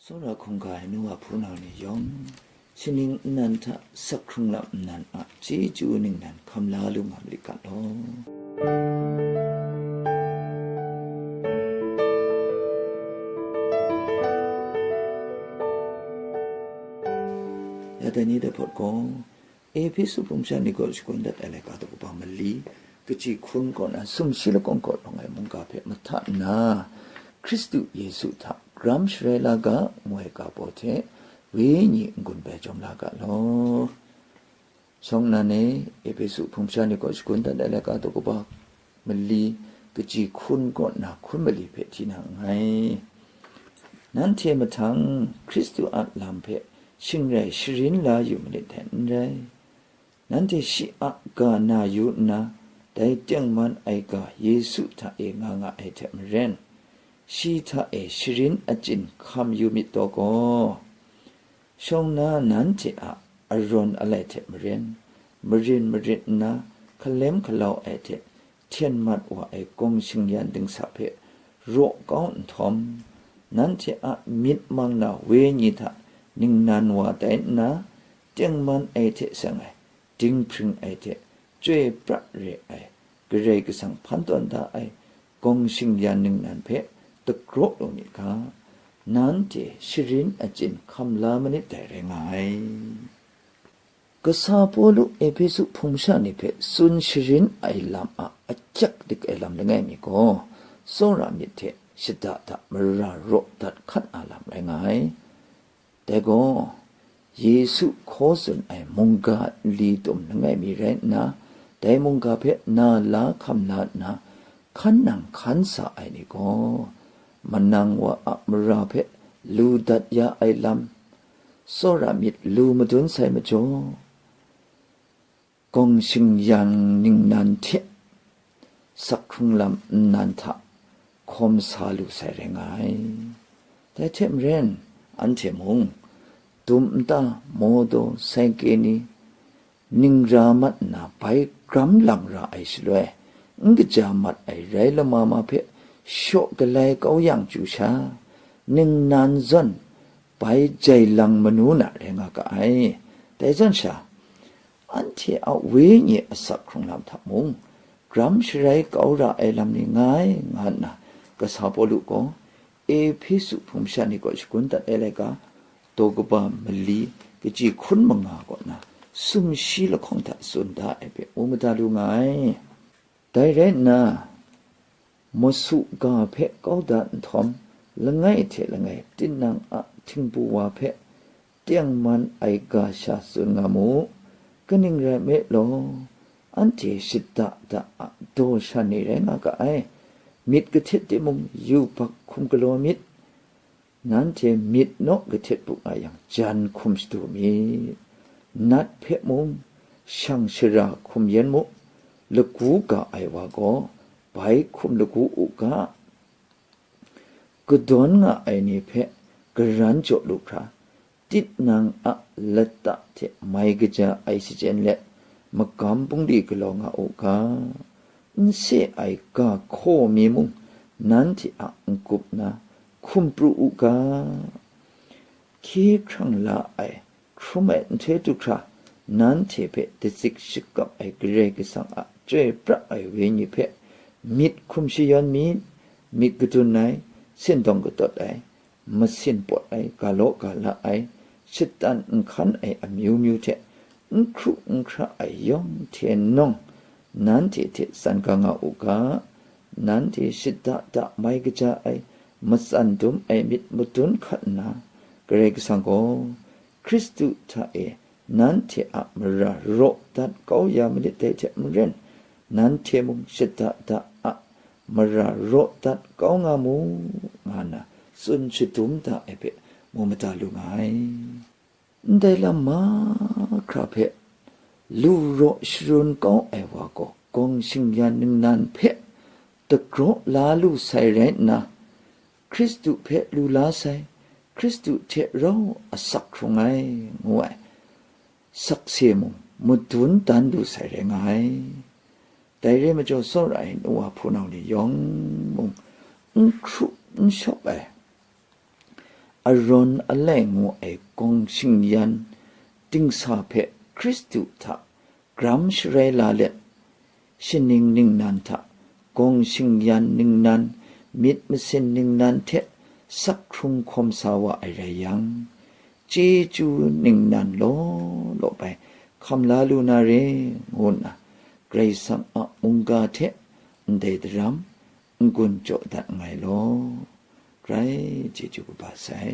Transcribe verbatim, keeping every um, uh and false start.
Tsawra hkungga ai nu wa hpunau ni yawng, shaning nnan hta sak hkrung lam nnan a chyeju ningnan hkam la lu nga malit ga law. Ya dai ni dai hpawt gaw, Ehpesu hpung sha ni gaw shakawn dat ai laika daw kaba mali, kaji hkun kaw na sumshi lakawng kaw lawng ai mungga hpe mahta nna, Hkristu Yesu hta gram sharai la ga, ngu ai ga baw hte, wenyi n-gun bai jawm la ga law. Shawng nnan e, Ehpesu hpung sha ni gaw shakawn dat ai laika daw kaba mali, kaji hkun kaw na hkun mali hpe hti na nngai. Nanhte mahtang Hkristu a lam hpe shingrai sharin la yu manit dai n rai. Nanhte shi a ga na yu nna, dai tengman ai ga Yesu hta e nga nga ai hte maren, shi hta e sharin achyin hkam yu myit taw gaw, shawng na nanhte a arawn alai hte maren, marin marit nna hkalem hkalau ai hte hten mat wa ai gawng shingyan dingsa hpe raw kau nhtawm, nanhte a myit mang na wenyi hta ningnan wa tai nna, tengman ai hte seng ai, dinghpring ai hte chyoi pra re ai, Karai Kasang hpan tawn da ai gawng shingyan ningnan hpe dagraw lu myit ga, nanhte sharin achyin hkam la manit dai rai nga ai. Kasa Pawlu Ehpesu hpung sha ni hpe tsun sharin ai lam a akyak dik ai lam langai mi gaw, tsawra myit hte shada da mara raw dat hkat a lam rai nga ai. Dai gaw, Yesu hkaw tsun ai mungga nli tum langai mi rai nna, dai mungga hpe na la hkam la nna, hkan nang hkan sa ai ni gaw, manang wa a mara hpe lu dat ya ai lam, tsawra myit lu madun sai majaw, gawng shingyan ningnan hte sak hkrung lam nnan hta hkawm sa lu sai rai nga ai. Dai hte maren, anhte mung, dum nta, mawdaw, saike ni, ning ra mat nna bai gram lang ra ai shaloi, n kaja mat ai rai lama ma hpe shaw galai kau yang chyu sha, ningnan zawn bai jai lang manu na rai nga ga ai. Dai zawn sha, anhte a wenyi asak hkrung lam hta mung, gram sharai kau ra ai lam ni nga ai, nga nna, kasa Pawlu gaw Ehpesu hpung sha ni gaw shakawn dat ai laika, daw kaba mali, kaji hkun manga kaw na, sumshi lahkawng hta tsun da ai hpe mu mada lu nga ai. Dai rai nna, masu ga hpe kau dat nhtawm, langai hte langai tinang a htingbu wa hpe tengman ai ga sha tsun nga mu. Kaning rai nme law, anhte shada da a daw shan ni rai nga ga ai. Myit kahtet timung, yubak hkum galaw myit. Nanhte myit naw kahtet bu nga yang, jan hkum shadu myit. Nat hpe mung, shang shara hkum yen mu, lagu ga ai wa gaw, bai hkum lagu u ga. Kadawn nga ai ni hpe karan jaw lu hkra, tit nang a lata hte mai kaja ai shachyen let, magam bungli galaw nga u ga. N se ai ga hkaw mi mung, nanhte a n-gup na hkum pru u ga. Hkye hkrang la ai, hkrum ai nhtoi du hkra, nanhte hpe datsit shakap ai Karai Kasang a chyoi pra ai wenyi hpe myit hkum shayawn myit, myit kadun ai, sindawng katawt ai, masin pawt ai, ga law ga la ai, shatan n hkan ai amyu myu hte, n hkru n hkra ai yawng hte nawng, nanhte hte tsan ga nga u ga, nanhte shada da mai kaja ai, matsan dum ai myit madun hkat nna, Karai Kasang gaw, Hkristu hta e nanhte a mara raw dat kau ya manit dai hte maren, nanhte mung shada da a mara raw dat kau nga mu, nga na tsun shadum da ai hpe mu mada lu nga ai. Ndai lam mahkra hpe lu raw sharun kau ai wa gaw, gawng shingyan ningnan hpe dagraw la lu sai rai nna, Hkristu hpe lu la sai, Hkristu hte rau asak hkrung ai, ngu ai sakse mung madun dan lu sai rai nga ai. Dai re ai majaw, tsawra ai nu wa hpunau ni yawng mung n hkru n shawp ai, Aron alai ngu ai gawng shingyan dingsa hpe Hkristu hta gram sharai la let, shaning ningnan hta gawng shingyan ningnan, myit masin ningnan hte sak hkrung hkawm sa wa ai rai yang, chyeju ningnan law law bai hkam la lu na re, ngu nna Karai Kasang a mungga hte ndai daram n-gun jaw dat nngai law, grai chyeju kaba sai.